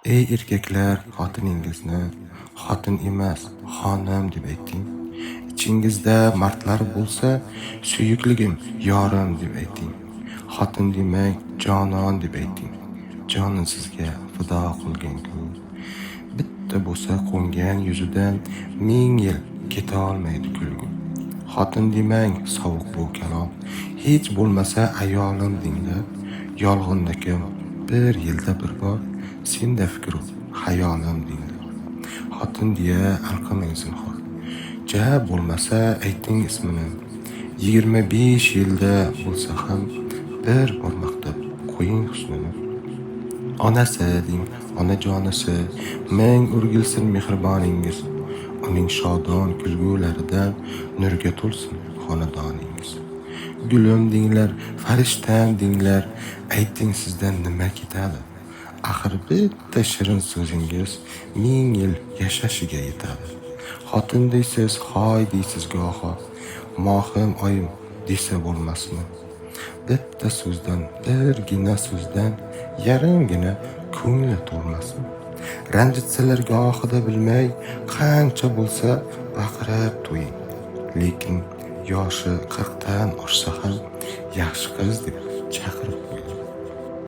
Ey erkaklar, xotiningizni xotin emas, xonim deb ayting. Ichingizda mardlar bo'lsa, suyukligim, yorim deb ayting. Xotin demang, jonon deb ayting. Jonin sizga fido qilgan-ku. Bitta bo'sa qo'ngan yuzidan ming yil keta olmaydi kulgu. Xotin demang, sovuq bu kalom. Hech bo'lmasa ayolim denglar. Yolg'onda kim bir yilda bir bor senda fikru xayolim denglar. Xotin deya alqamang zinhor. Ja bo'lmasa ayting ismini. 25 yilda bo'lsa ham bir bor maqtab qo'ying husnini. Onasi deng, onajonisi, ming o'rgilsin mehriboningiz. Uning shodon kulgularidan nurga to'lsin xonadoningiz. Gulim denglar, farishtam denglar, ayting sizdan nima ketadi? Axir bitta shirin so'zingiz ming yil yashashiga yetadi. Xotin deysiz, hoy deysiz goho, mohim oyim desa bo'lmasmi? Bitta so'zdan, birgina so'zdan yarimgina ko'ngli to'lmasmi? Ranjitsalar gohida bilmay, qancha bo'lsa baqirib to'ying. Lekin yoshi 40 dan oshsa ham yaxshi qiz deb chaqirib qo'ying.